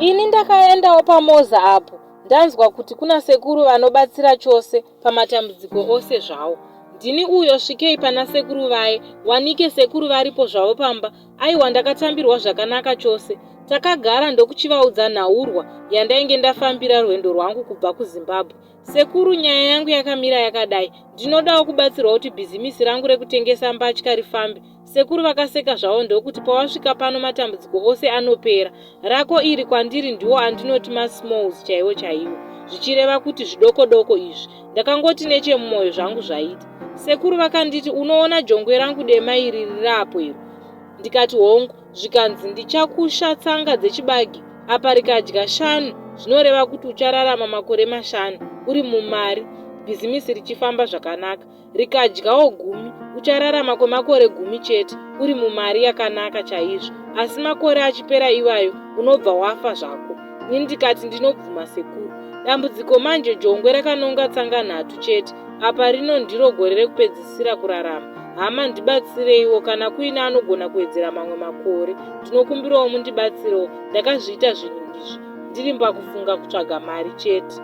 Ini ndakaendawo paMoza apo ndanzwa kuti kuna sekuru vanobatsira chose pamatambudziko ose zvawo. Ndini uyo svikei pana sekuru vaye wanike sekuru varipo zvavo pamba aiwa ndakatambirwa zvakanaka chose. Takagara ndokuchivaudza nhaurwa yandainge ndafambira rwendo rwangu kubva kuZimbabwe. Sekuru nyaya yangu yakamira yakadai ndinodawo kubatsirwa kuti bhizimisi rangu rekutengesa mbatya rifambe. Sekuru vakaseka zvavo ndokuti pawasvika pano matambudziko ose anopera. Rako iri kwandiri ndiwo andinoti masmalls chaiwo chaiwo zvichireva kuti zvidoko doko izvi. Ndakangoti nechemumwoyo zvangu zvaita. Sekuru vakanditi unoona jongwe rangu dema iri riri apo iro? Ndikati hongu zvikanzi ndichakusha tsanga dzechibage apa rikadya shanu zvinoreva kuti uchararama makore mashanu uri mumari bhizimisi richifamba zvakanaka. Rikadyawo gumi, uchararama kwemakore gumi chete uri mumari yakanaka chaizvo, asi makore achipera iwayo unobva wafa zvako. Ini ndikati ndinobvuma sekuru. Dambudziko manje jongwe rakanonga tsanga nhatu chete, apa rino ndiro gore rekupedzisira kurarama. Hama ndibatsireiwo kana kuine anogona kuwedzera mamwe makore, ndinokumbirawo mundibatsirewo, ndakazviita zvinhu izvi ndiri pakufunga kutsvaga mari chete.